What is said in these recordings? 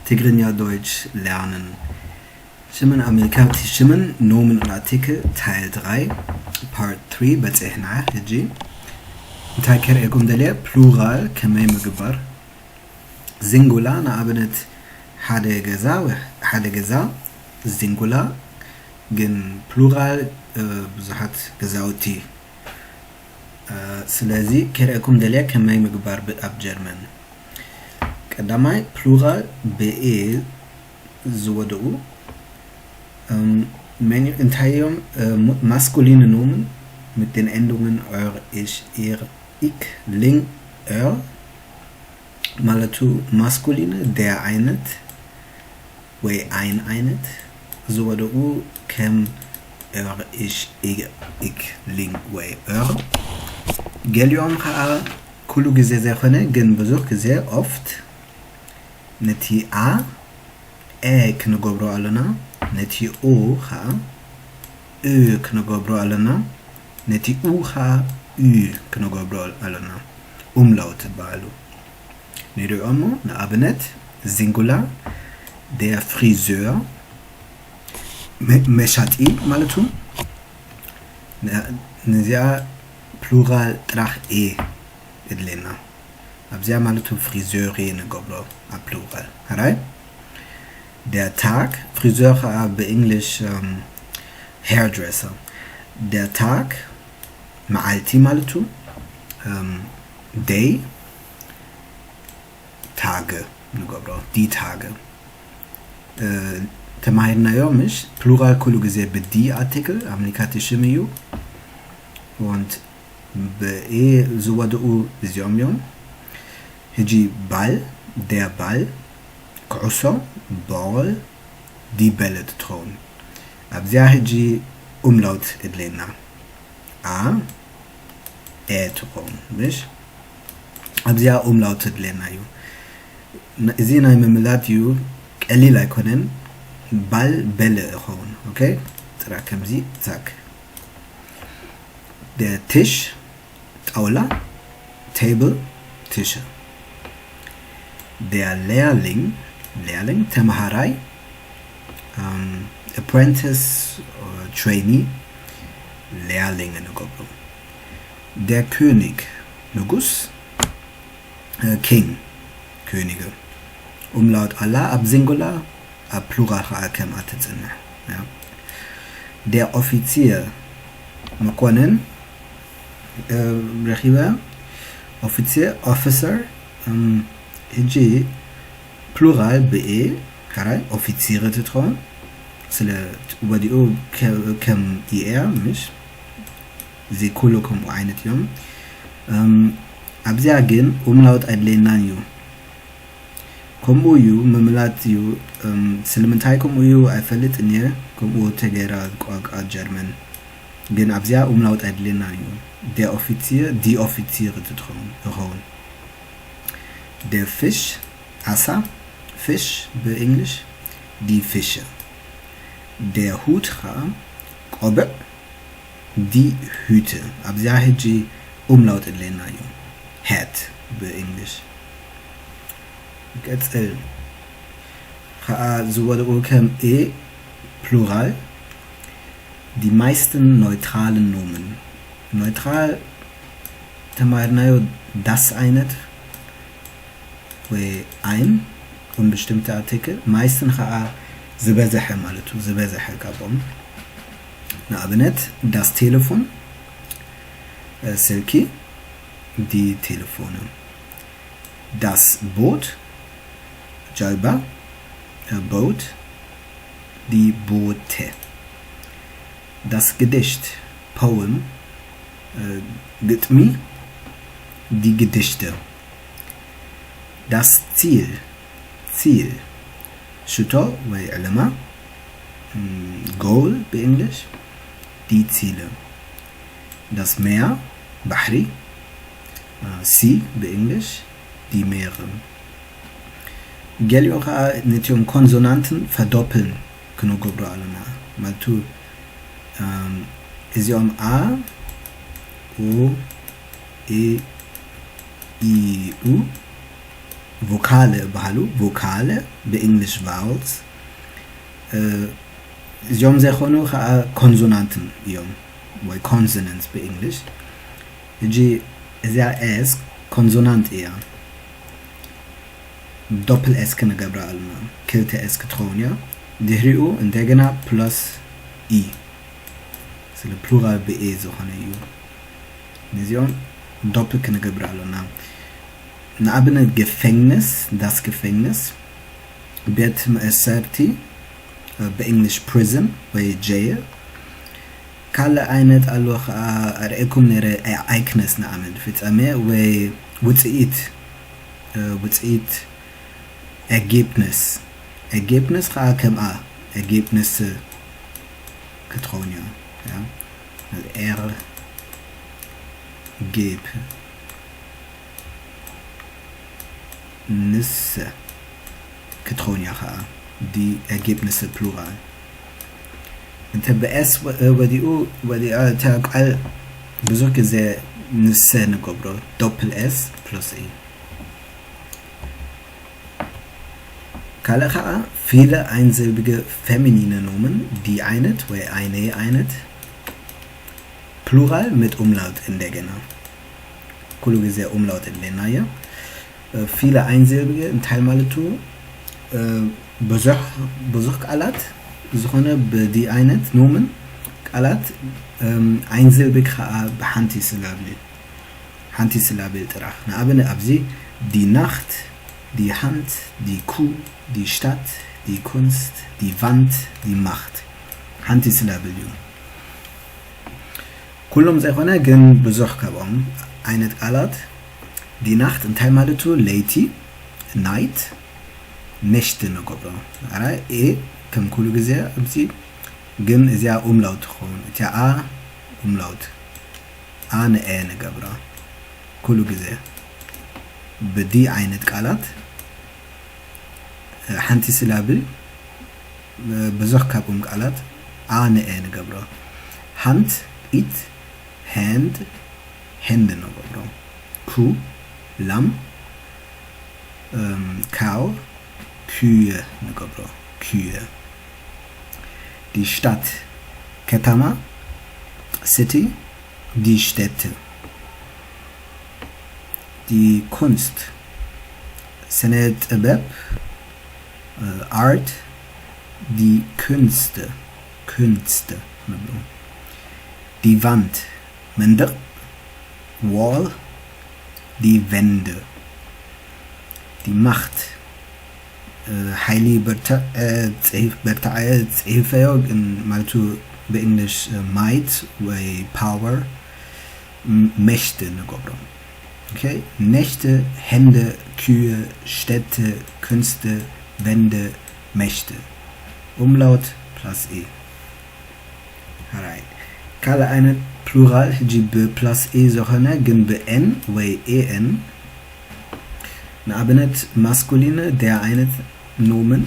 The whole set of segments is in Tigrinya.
ትግርኛ፣ Deutsch lernen። ሽምን ኣመልካቲ ሽምን Nomen und Artikel Teil drei Part three በጺሕና። ሕጂ እንታይ ከርእየኩም ደልየ፣ ፕሉራል ከመይ ምግባር። ሲንጉላ ንኣብነት ሓደ ገዛ ወይ ሓደ ገዛ ሲንጉላ፣ ግን ፕሉራል ብዙሓት ገዛውቲ። ስለዚ ከርእየኩም ደልየ ከመይ ምግባር ኣብ ጀርመን። ቀዳማይ ፕሉራል ብኤ ዝወደኡ እንታይ እዮም? Maskuline Nomen mit den Endungen er, ich, er, ik, ling, er። ማለቱ ማስኩሊን der ዓይነት ወይ ein ዓይነት ዝወደኡ ከም er, ich, ihr, ik, ling ወይ er። ገሊኦም ከዓ ኩሉ ግዜ ዘይኮነ ግን ብዙሕ ግዜ oft ነቲ a ä ክንገብሮ ኣለና፣ ነቲ o ከዓ ö ክንገብሮ ኣለና፣ ነቲ u ከዓ ü ክንገብሮ ኣለና። Umlaut ዝበሃሉ ንሪኦ እሞ ንኣብነት ሲንጉላ der Friseur መሻጢ ማለት እዩ። ነዚኣ ፕሉራል ጥራሕ ኤ እድሌና ኣብዚኣ ማለት ፍሪዘሪ ንገብሮ ኣብ ፕሉራል ሕራይ። Der Tag ፍሪዘር ከዓ ብእንግሊሽ hairdresser። Der Tag መዓልቲ ማለት day Tage ንገብሮ die Tage። ተማሂርናዮ ምሽ ፕሉራል ኩሉ ግዜ ብዲ ኣርቲክል ኣምሊካቲ ሽም እዩ። Und ብኤ ዝወድኡ እዚኦም እዮም። ሕጂ ባል der Ball ኩዕሶ ball die Bälle ትኸውን። ኣብዚኣ ሕጂ Umlaut እድሌና a ä ትኸውን ምሽ ኣብዚኣ Umlaut እድሌና እዩ። እዚ ናይ ምምላጥ እዩ፣ ቀሊል ኣይኮነን። ባል በለ እኸውን። ኦኬ ጥራ ከምዚ ዛክ። Der Tisch ጣውላ table Tische። Der Lehrling Lehrling ተምሃራይ apprentice trainee Lehrling ንገብሮ። Der König ንጉስ king Könige። Umlaut ኣላ ኣብ ሲንጉላ ኣብ ፕሉራል ከዓ ከምኣ ትፅንሕ። Der Offizier መኮንን ረኺበ። Offizier officer ሕጂ ፕሉራል ብኤ ካራይ ኦፊሲር ትትኸውን ስለ ወዲኡ ከም ኢኤር ምሽ እዚ ኩሉ ከምኡ ዓይነት እዮም። ኣብዚኣ ግን Umlaut ኣድለየናን እዩ። ከምኡ እዩ ምምላጥ እዩ። ስለምንታይ ከምኡ እዩ ኣይፈልጥን እየ። ከምኡ ተገይራ ቋንቋ ጀርመን ግን ኣብዚኣ Umlaut ኣድለየና እዩ። Der Offizier die Offizier ዝኸውን። Der Fisch ዓሳ fish ብእንግሊሽ die Fische። Der Hut ከዓ ቆብዕ die Hüte ኣብዚኣ ሕጂ Umlaut እድለየና እዩ። Hat ብእንግሊሽ ቀፅል ከዓ ዝወደኡ ከም ኤ ፕሉራል die meisten neutralen Nomen neutral ተማሂርናዮ das ዓይነት ወይ ein unbestimmte Artikel meisten ከዓ ዝበዝሐ ማለት እዩ። ዝበዝሐ ካብኦም ንኣብነት das Telefon ስልኪ die Telefone das Boot ጀልባ boat die Boote das Gedicht poem ግጥሚ die Gedichte das Ziel Ziel ሽቶ ወይ ዕለማ goal ብእንግሊሽ die Ziele das Meer ባሕሪ sea ብእንግሊሽ die Meere። ገሊኡ ከዓ ነቲኦም ኮንሶናንትን verdoppeln ክንገብሮ ኣለና ማለቱ እዚኦም a u e i u ቮካለ ይበሃሉ። ቮካለ ብእንግሊሽ vowels፣ እዚኦም ዘይኮኑ ከዓ ኮንሶናንትን እዮም፣ ወይ consonants ብእንግሊሽ። ሕጂ እዚኣ ኤስ ኮንሶናንት እያ። ዶፕል ኤስ ክንገብራ ኣለና። ክልተ ኤስ ክትኸውን እያ። ድሕሪኡ እንደገና ፕላስ ኢ፣ ስለ ፕሉራል ብኤ ዝኾነ እዩ። ነዚኦም ዶፕል ክንገብር ኣለና። ንኣብነት ገፈኝነስ፣ ዳስ ገፈኝነስ፣ ቤት መእሰርቲ፣ ብእንግሊሽ ፕሪዝን ወይ ጀይል። ካልእ ዓይነት ኣሎ ከዓ፣ ኣርእየኩም ነይረ፣ ኣይክነስ ንኣመል ፍጻሜ ወይ ውፅኢት፣ ውፅኢት ኤጌፕነስ። ኤጌፕነስ ከዓ ከምኣ ኤጌፕነስ ክትኸውን እያ። ኤር ጌፕ ንሰ ክትኸውን እያ ከዓ። ዲ ኤጌፕነስ ፕሉራል። እንተ ብኤስ ወዲኡ፣ ወዲኣ እታ ቃል ብዙሕ ግዜ ንሰ ንገብሮ፣ ዶፕል ኤስ ፕሉስ ኢ። ካልእ ከዓ ፊለ ኣይንዘልብገ ፌሚኒነ ኖምን፣ ዲ ዓይነት ወይ ኣይነይ ዓይነት፣ ፕሉራል ምት ኡምላውት እንደገና። ኩሉ ግዜ ኡምላውት እድሌናዮ። ፊለ ኣይንዘልብገ እንታይ ማለቱ? ብዙሕ፣ ብዙሕ ቃላት ዝኾነ ብዲ ዓይነት ኖምን ቃላት ኣይንዘልብግ ከዓ ብሓንቲ ስላብል፣ ሓንቲ ስላብል ጥራሕ። ንኣብነት ኣብዚ ዲ ናኽት፣ ዲ ሃንት፣ ዲ ኩ፣ ዲ ሽታት፣ ዲ ኩንስት፣ ዲ ቫንት፣ ዲ ማኽት። ሓንቲ ስላብል እዩ። ኩሎም ዘይኮነ ግን ብዙሕ ካብኦም ዓይነት ቃላት። ዲ ናኽት እንታይ ማለቱ? ለይቲ፣ ናይት፣ ነሽት ንገብሮ። ኣራ ኤ ከም ኩሉ ግዜ ኣብዚ ግን እዚኣ ኡምላውት ትኸውን። እቲኣ ኣ ኡምላውት፣ ኣ ንኤ ንገብራ። ኩሉ ግዜ ብዲ ዓይነት ቃላት ሓንቲ ስላብል ብዙሕ ካብኦም ቃላት ኣ ንኤ ንገብሮ። ሃንት፣ ኢት፣ ሃንድ፣ ሄንድ ንገብሮ። ኩ፣ ላም፣ ካው፣ ኩየ ንገብሮ። ኩየ። ዲ ሽታት ከተማ፣ ሲቲ፣ ዲ ሽተት። ዲ ኩንስት ስነ ጥበብ፣ ኣርት፣ ዲ ኩንስት፣ ኩንስት ንብሎ። ዲ ቫንት መንደቕ፣ ዋል፣ ዲ ቨንድ። ዲ ማኽት ሓይሊ፣ በርትዐ፣ ጽሒፍ፣ በርትዐ፣ ጽሒፈዮ ግን ማለቱ ብእንግሊሽ ማይት ወይ ፓወር፣ መሽት ንገብሮ። ኦኬ፣ ነሽት፣ ሄንድ፣ ኩየ፣ ሽተት፣ ኩንስት፣ ቨንድ፣ መሽት። ኡምላውት ፕላስ ኢ። ራይት። ካልእ ዓይነት ፕሉራል ሕጂ ብፕላስ ኢ ዝኾነ ግን ብኤን ወይ ኤኤን። ንኣብነት ማስኩሊን ደያ ዓይነት ኖምን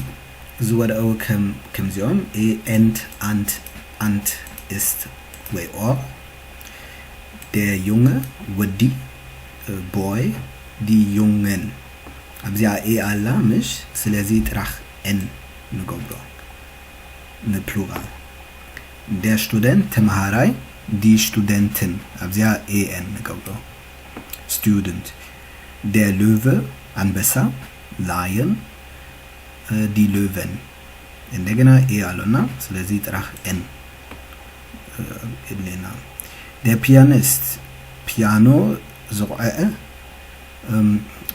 ዝወደኡ ከም፣ ከምዚኦም ኤ ኤንት፣ ኣንት፣ ኣንት፣ ኢስት ወይ ኦር። ደ ዩንገ ወዲ፣ ቦይ፣ ዲ ዩንገን። ኣብዚኣ ኤ ኣላ ምሽ፣ ስለዚ ጥራሕ ኤን ንገብሮ ንፕሉራል። ደ ስቱደንት ተምሃራይ፣ ዲ ስቱደንትን። ኣብዚኣ ኤ ኤን ንገብሮ። ስቱደንት። ደ ሉቨ ኣንበሳ፣ ላየን፣ ዲ ሉቨን። እንደገና ኤ ኣሎና፣ ስለዚ ጥራሕ ኤን እድሌና። ደ ፒያኒስት፣ ፒያኖ ዝቑዐዐ፣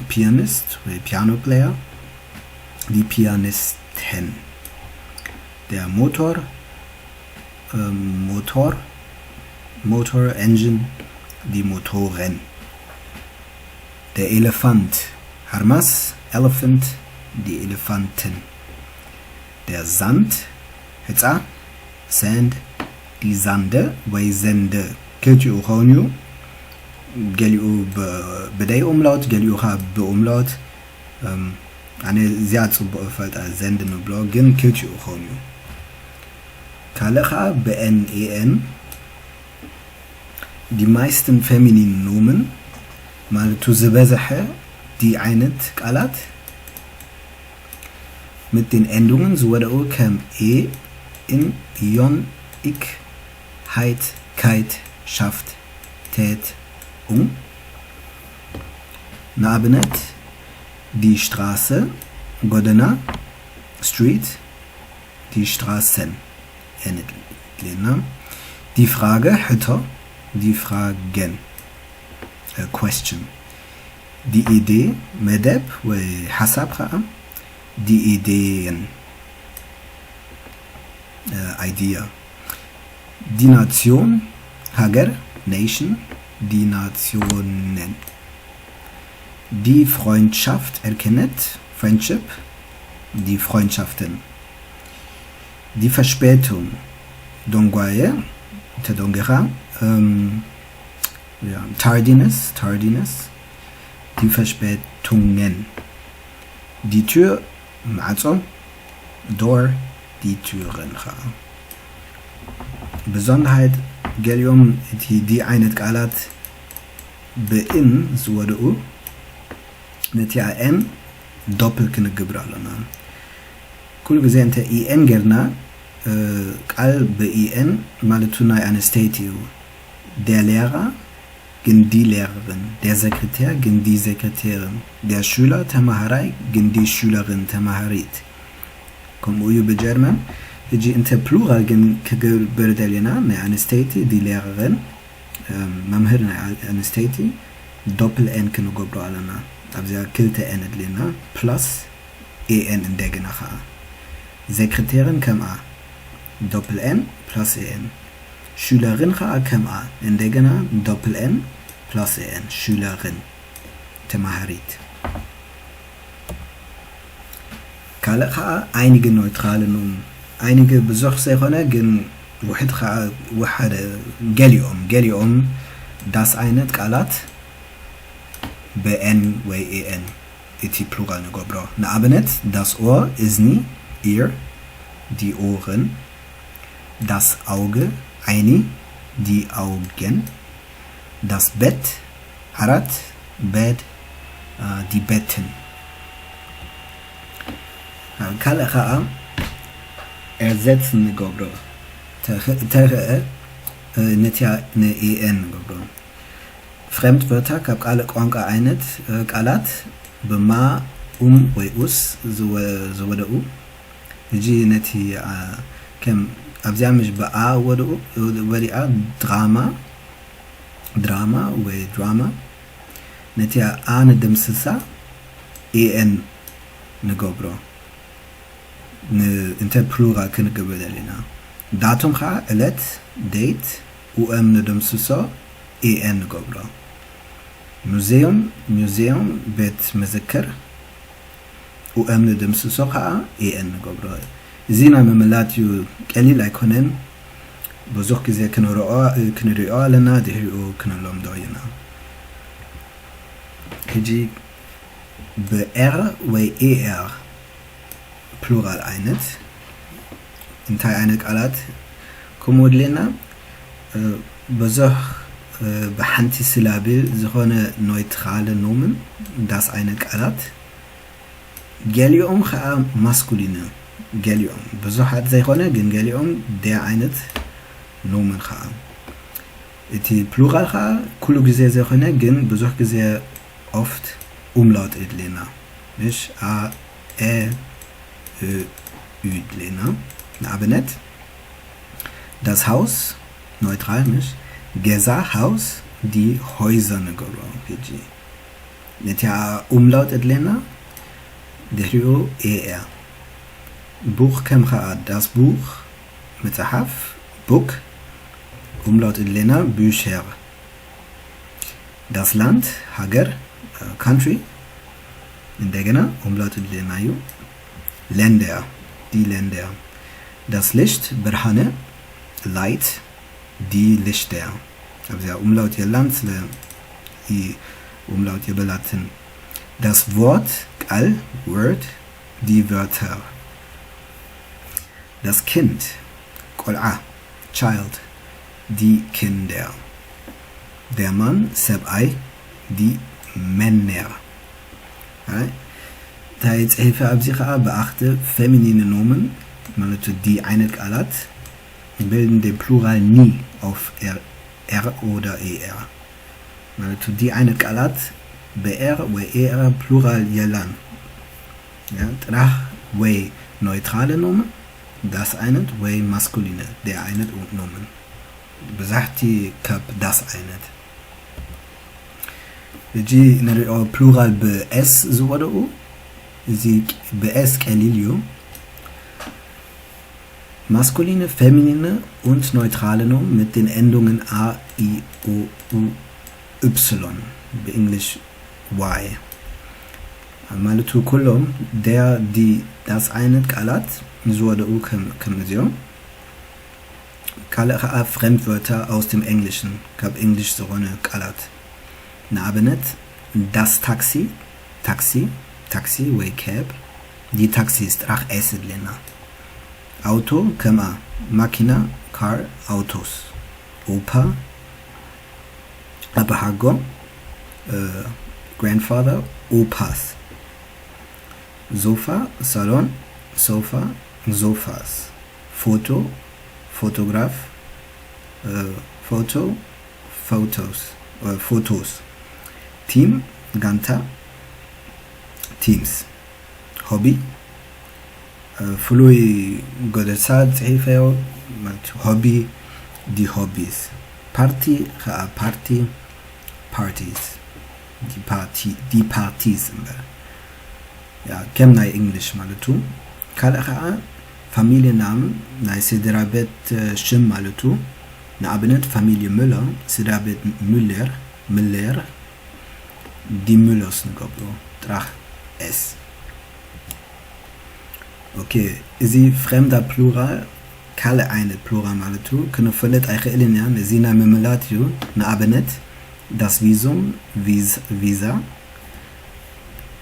ፒያኒስት ወይ ፒያኖ ፕሌየር፣ ዲ ፒያኒስትን። ደ ሞቶር፣ ሞቶር፣ ሞቶር ኤንጂን፣ ዲ ሞቶረን። ደ ኤለፋንት፣ ሓርማስ፣ ኤለፋንት፣ ዲ ኤለፋንትን። ደ ዛንት፣ ሕፃ፣ ሳንድ፣ ዲ ዛንደ ወይ ዘንደ ክልቲኡ ክኸውን እዩ። ገሊኡ ብ-፣ ብደይ ኡምላውት፣ ገሊኡ ኸዓ ብኡምላውት። ኣነ እዚኣ ጽቡቕ እፈልጣ፣ ዘንድ ንብሎ፣ ግን ክልቲኡ ክኸውን እዩ። ካልእ ኸዓ ብኤን ኤኤን፣ ዲ ማይስትን ፌሚኒን ኖምን፣ ማለቱ ዝበዝሐ Die ዓይነት ቃላት mit den Endungen ዝወደኡ ከም e in yon ik heit kite schaft tet ung። ንኣብነት die Straße ጎደና፣ street፣ die Straßen። N ልና die Frage ሕቶ፣ die Fragen። Question። Die Idee መደብ ወይ ሓሳብ ከዓ die Ideen። Idea። Die Nation ሃገር፣ nation። Die Nationen። Die Freundschaft እርክነት፣ friendship። Die Freundschaften። Die Verspätung ደንጓየ፣ ተደንጊኻ። Tardiness፣ tardiness። Die Verspätungen። Die Tür ማዕጾ፣ door። Die Türen ከዓ። Besonderheit፣ ገሊኦም እቲ die ዓይነት ቃላት ብ in ዝወደኡ ነቲኣ n doppel ክንገብራ ኣለና። ኩሉ ግዜ እንተ en ጌርና ቃል ብ en ማለቱ ናይ ኣንስተይቲ እዩ። Der Lehrer ግን die Lehrerin፣ der Sekretär ግን die Sekretärin፣ der Schüler ተማሃራይ ግን die Schülerin ተማሃሪት። ከምኡ እዩ ብጀርመን። ሕጂ እንተ plural ግን ክገብር ደሊና ናይ ኣንስተይቲ die Lehrerin፣ መምህር ናይ ኣንስተይቲ doppel n ክንገብሮ ኣለና። ኣብዚኣ ክልተ n ኣድልየና plus en እንደገና ከዓ። Sekretärin ከምኣ doppel n plus en። Schülerin ከዓ ከምኣ እንደገና doppel n plus en። Schülerin ተማሃሪት። ካልእ ከዓ einige neutrale Nomen። Einige ብዙሕ ዘይኮነ ግን ውሕድ ከዓ ወሓደ ገሊኦም ገሊኦም das ዓይነት ቃላት ብ en ወይ en እቲ plural ንገብሮ። ንኣብነት das Ohr እዝኒ፣ ear። Die Ohren። Das Auge ዓይኒ፣ die Augen። Das Bett ዓራት፣ bed። Die Betten። ካልእ ከዓ ersetzen ንገብሮ። ተኽእ ነቲ ን en ንገብሮ። Fremdwörter ካብ ካልእ ቋንቋ ዓይነት ቃላት ብማ፣ um ወይ us ዝወደኡ። ሕጂ ነቲ ከም ኣብዚኣ ምሽ ብኣ ወደኡ ወዲኣ ድራማ ድራማ ወይ ድራማ ነቲ a ንድምስሳ en ንገብሮ። እንተ plural ክንገብር ደሊና datum ከዓ ዕለት፣ date። Um ንድምስሶ en ንገብሮ። Museum፣ ሙዚየም፣ ቤት መዘክር። Um ንድምስሶ ከዓ en ንገብሮ። እዚ ናይ ምምላጥ እዩ፣ ቀሊል ኣይኮነን። ብዙሕ ግዜ ክንሪኦ ኣለና፣ ድሕሪኡ ክንለምዶ ኢና። ሕጂ ብ er ወይ er plural ዓይነት እንታይ ዓይነት ቃላት ከምኡ ድሌና ብዙሕ ብሓንቲ syllable ዝኾነ neutrale Nomen das ዓይነት ቃላት ገሊኦም ከዓ masculine እዮም። ገሊኦም ብዙሓት ዘይኮነ ግን ገሊኦም der ዓይነት Nomen ከዓ እቲ plural ከዓ ኩሉ ግዜ ዘይኮነ ግን ብዙሕ ግዜ oft Umlaut እድሌና ምሽ a e ö ü እድሌና ንኣብነት das Haus neutral ምሽ ገዛ Haus die Häuser ንገብሮ። ሕጂ ነቲ Umlaut እድሌና ድሕሪኡ er Buch ከም ከዓ das Buch መፅሓፍ book Umlaut እድሌና Bücher das Land ሃገር country እንደገና Umlaut እድሌና እዩ Länder die Länder das Licht ብርሃነ light die Lichter ኣብዚኣ Umlaut የላን ስለ Umlaut የበላትን das Wort ቃል word die Wörter das Kind ቆልዓ child die Kinder der Mann ሰብኣይ die Männer እንታይ ጽሒፈ ኣብዚ ኸኣ ብኣኽቲ ፌሚኒን ኖምን ማለቱ ዲ ዓይነት ቃላት bilden den Plural nie auf er, er oder er ማለቱ ዲ ዓይነት ቃላት ብኤር ወይ ኤር ፕሉራል የላን ጥራሕ ወይ ኖይትራለ ኖምን ዳስ ዓይነት ወይ ማስኩሊነ ደ ዓይነት ኖምን ብዛሕቲ ካብ ዳስ ዓይነት እጂ ንሪኦ ፕሉራል ብኤስ ዝወደኡ እዚ ብኤስ ቀሊል እዩ Maskuline, feminine und neutrale Nomen mit den Endungen a, i, o, u, y ብእንግሊሽ ዋይ ማለቱ ኩሎም ደያ ዲ ዳስ ዓይነት ቃላት ዝወደኡ ከም እዚኦም ካልእ ከዓ Fremdwörter aus dem Englischen ካብ እንግሊሽ ዝኾነ ቃላት ንኣብነት das Taxi ታክሲ ታክሲ ወይ cab die Taxis ጥራሕ S ኣድልየና ኣውቶ ከምኣ ማኪና car Autos ኦፓ ኣባሓጎ grandfather ኦፓስ ዞፋ ሳሎን ሶፋ ዞፋስ ፎቶ photograph photo photos photos team ጋንታ teams hobby ፍሉይ ጎደሳ ፅሒፈዮ ማለት hobby die Hobbys party ከዓ party parties die parties እምበር ከም ናይ እንግሊሽ ማለቱ ካልእ ከዓ Familiennamen ናይ ስድራ ቤት ሽም ማለቱ ንኣብነት Familie Müller ስድራ ቤት Müller Müller die Müllers ንገብሮ ጥራሕ S okay እዚ fremder Plural ካልእ ዓይነት Plural ማለቱ ክንፈልጥ ኣይክእልን እያ ነዚ ናይ ምምላጥ እዩ ንኣብነት das Visum Visa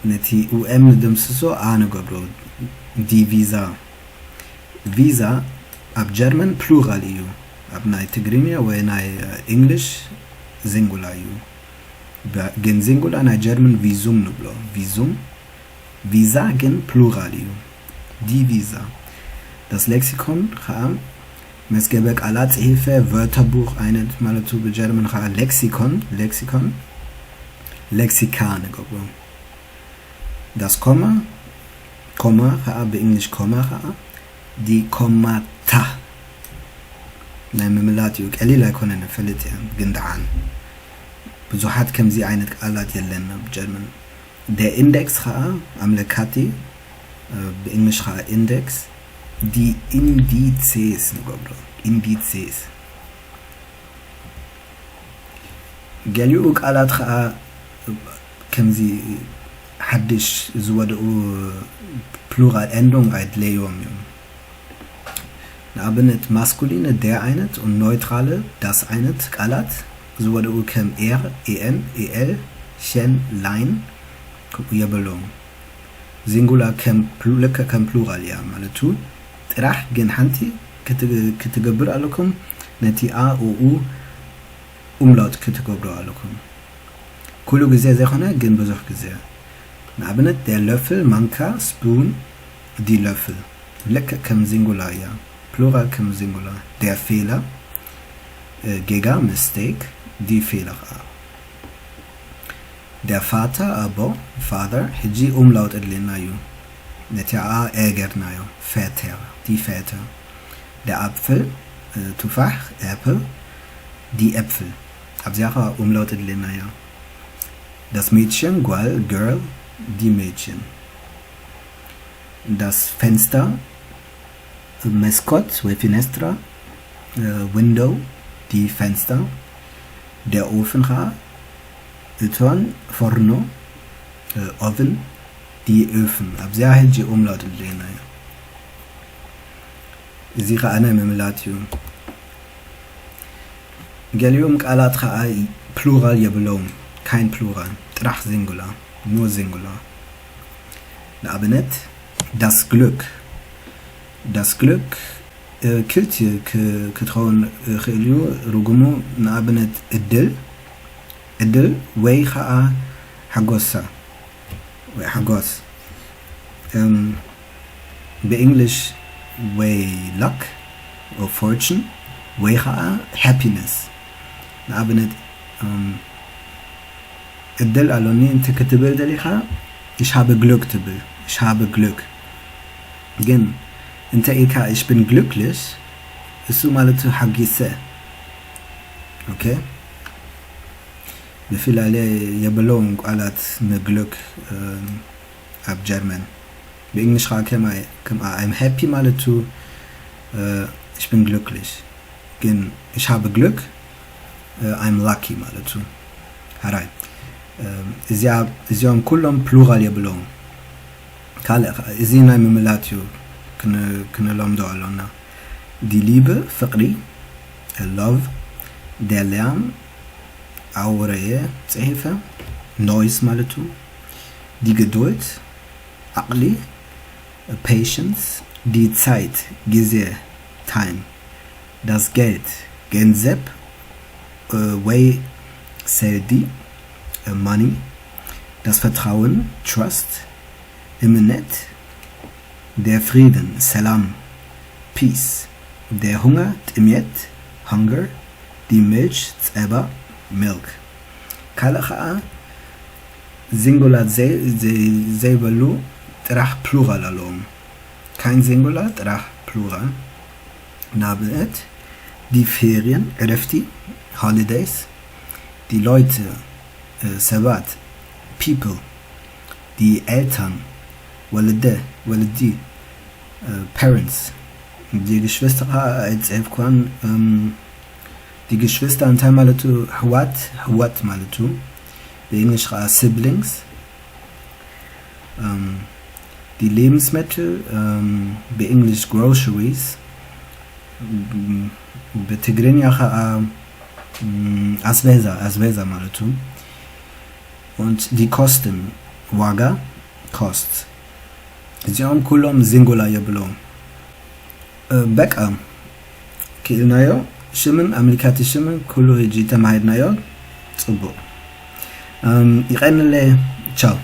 ነቲ ኡኤም ንድምስሶ A ንገብሮ die Visa Visa ኣብ ጀርመን Plural እዩ ኣብ ናይ ትግርኛ ወይ ናይ እንግሊሽ Singular እዩ ግን Singular ናይ ጀርመን Visum ንብሎ Visum Visa ግን Plural እዩ die Visa das Lexikon ከዓ መዝገበ ቃላት ፅሒፈ Wörterbuch ዓይነት ማለቱ ብጀርመን ከዓ Lexikon Lexikon Lexika ንገብሮ das Komma ኮማ ከዓ ብእንግሊሽ ኮማ ከዓ die Kommata ናይ ምምላጥ እዩ ቀሊል ኣይኮነን ፈልጥ እየ ግን ደሓን ብዙሓት ከምዚ ዓይነት ቃላት የለን ኣብ ጀርመን der Index ከዓ ኣምለካቲ ብእንግሊሽ ከዓ Index die Indizes ንገብሮ Indizes ገሊኡ ቃላት ከዓ ከምዚ ሓድሽ ዝወደኡ Plural Endung ኣይድለይዎም እዮም ንኣብነት Maskuline der ዓይነት und Neutrale das ዓይነት ቃላት ዝወደኡ ከም er en el chen line የብሎም Singular ከም ልክዕ ከም Plural እያ ማለቱ ጥራሕ ግን ሓንቲ ክትገብር ኣለኩም ነቲ a o u Umlaut ክትገብሩ ኣለኩም ኩሉ ግዜ ዘይኮነ ግን ብዙሕ ግዜ ንኣብነት der Löffel Manka Spoon die Löffel ልክዕ ከም Singular እያ Plural ከም Singular der Fehler ጌጋ mistake die Fehler ከዓ der Vater ኣቦ father ሕጂ Umlaut ኣድልየና እዩ ነቲ a ጌርናዮ Väter die Väter der Apfel ቱፋሕ apple die Äpfel ኣብዚኣ ከዓ Umlaut ኣድልየና እያ das Mädchen ጓል girl die Mädchen das Fenster መስኮት ወይ finestra window die Fenster der Ofen ከዓ እቶን forno Oven die Öfen ኣብዚኣ ሕጂ Umlaut ኣድልየና እያ እዚ ከዓ ናይ ምምላጥ እዩ ገሊኦም ቃላት ከዓ Plural የብለውም kein Plural ጥራሕ Singular nur Singular ንኣብነት das Glück das Glück ክልቲኡ ክትኸውን ይኽእል እዩ ርጉሙ ንኣብነት እድል እድል ወይ ከዓ ሓጎሳ ወይ ሓጎስ። እም፣ ብእንግሊሽ ወይ luck or fortune ወይ ከዓ ሃፒነስ። ንኣብነት እም፣ እድል ኣሎኒ እንተ ክትብል ደሊኻ፣ ich habe Glück ትብል። Ich habe Glück። ግን እንተ ኢልካ ich bin glücklich፣ እሱ ማለቱ ሓጊሰ። ኦኬ። ብፍላለ የብለውን ቃላት ንግሉክ ኣብ ጀርመን። ብእንግሊሽ ከዓ ከማ ከም I'm happy ማለቱ። Ich bin glücklich። ግን ich habe Glück፣ I'm lucky ማለቱ። ሓራይ እዚኣ እዚኦም ኩሎም ፕሉራል የብለዎም። ካልእ ከዓ እዚ ናይ ምምላጥ እዩ። ክን- ክንለምዶ ኣሎና። Die Liebe ፍቕሪ፣ love፣ der Lärm ኣውረየ ጽሒፈ፣ noise ማለቱ። Die Geduld ዓቕሊ፣ patience። Die Zeit ግዜ፣ time። Das Geld ገንዘብ ወይ ሰልዲ፣ money። Das Vertrauen trust እምነት። Der Frieden ሰላም፣ peace። Der Hunger ጥሜት፣ hunger። Die Milch ጸባ፣ milk። ካልእ ከዓ ዚንጉላር ዘይበሉ ጥራሕ ፕሉራል ኣለዎም። Kein Singular ጥራሕ ፕሉራል። ንኣብነት die Ferien ዕረፍቲ፣ holidays። Die Leute ሰባት፣ people። Die Eltern ወለደ፣ ወለዲ፣ parents። Die Geschwister ከዓ ኣይፅሕፍኳን። Die Geschwister እንታይ ማለቱ? ኣሕዋት፣ ኣሕዋት ማለቱ። ብእንግሊሽ ከዓ siblings። Die Lebensmittel ብእንግሊሽ groceries። ብትግርኛ ከዓ ኣስቤዛ፣ ኣስቤዛ ማለቱ። Und die Kosten ዋጋ፣ cost። እዚኦም ኩሎም ዚንጉላር የብሎም። በቃ ክኢልናዮ። ሽምን ኣምልካቲ ሽምን ኩሉ ህጂ ተማሂርናዮ። ጽቡቕ። ይቐንለ። ቻው።